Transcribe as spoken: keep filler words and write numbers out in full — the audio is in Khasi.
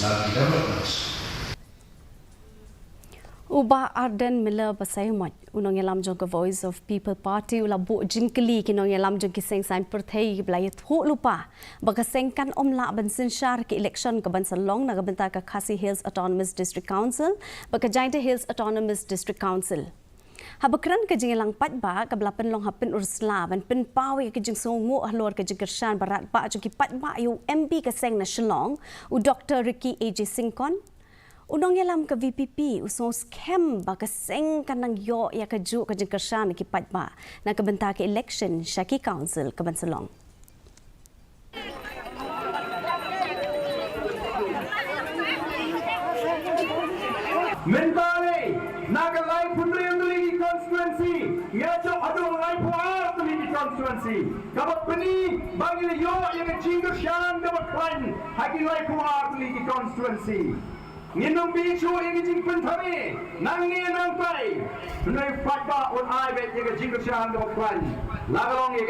Now the developments. U Bah Ardent Miller Basaiawmoit, u nongïalam jong ka Voice of People Party, u la buh jingkylli ki nongïalam jong ki seng saiñ pyrthei kiba la ïathuh lypa ba ka seng kan ym lah ban synshar ki election ka ban sa long na ka bynta ka Khasi Hills Autonomous District Council bad ka Jaintia Hills Autonomous District Council. Haba kren ka jingïalang paidbah kaba la pynlong ha Pynursla ban pynpaw ïa ka jingsngewnguh halor ka jingkyrshan ba radbah jong ki paidbah ïa u M P ka seng na Shillong, u Doctor Ricky A J Syngkon, u nongïalam ka V P P u sngew skhem ba ka seng kan nang ïoh ïa kajuh ka jingkyrshan na ki paidbah na ka bynta ka election sha ki council ka ban sa long. Mynta lei, na ka laiphew hynriew tylli ki constituency, ngi ïa jop haduh laiphew ar tylli ki constituency. Kaba pyni ba ngi la ïoh ïa ka jingkyrshan kaba khlaiñ ha ki laiphew ar tylli ki constituency. Ngin ym pynshoi ïa ka jingpynthame, nangne nangtai. Hynrei paidbah un ai beit ïa ka jingkyrshan kaba khlaiñ. La ka long ïa ka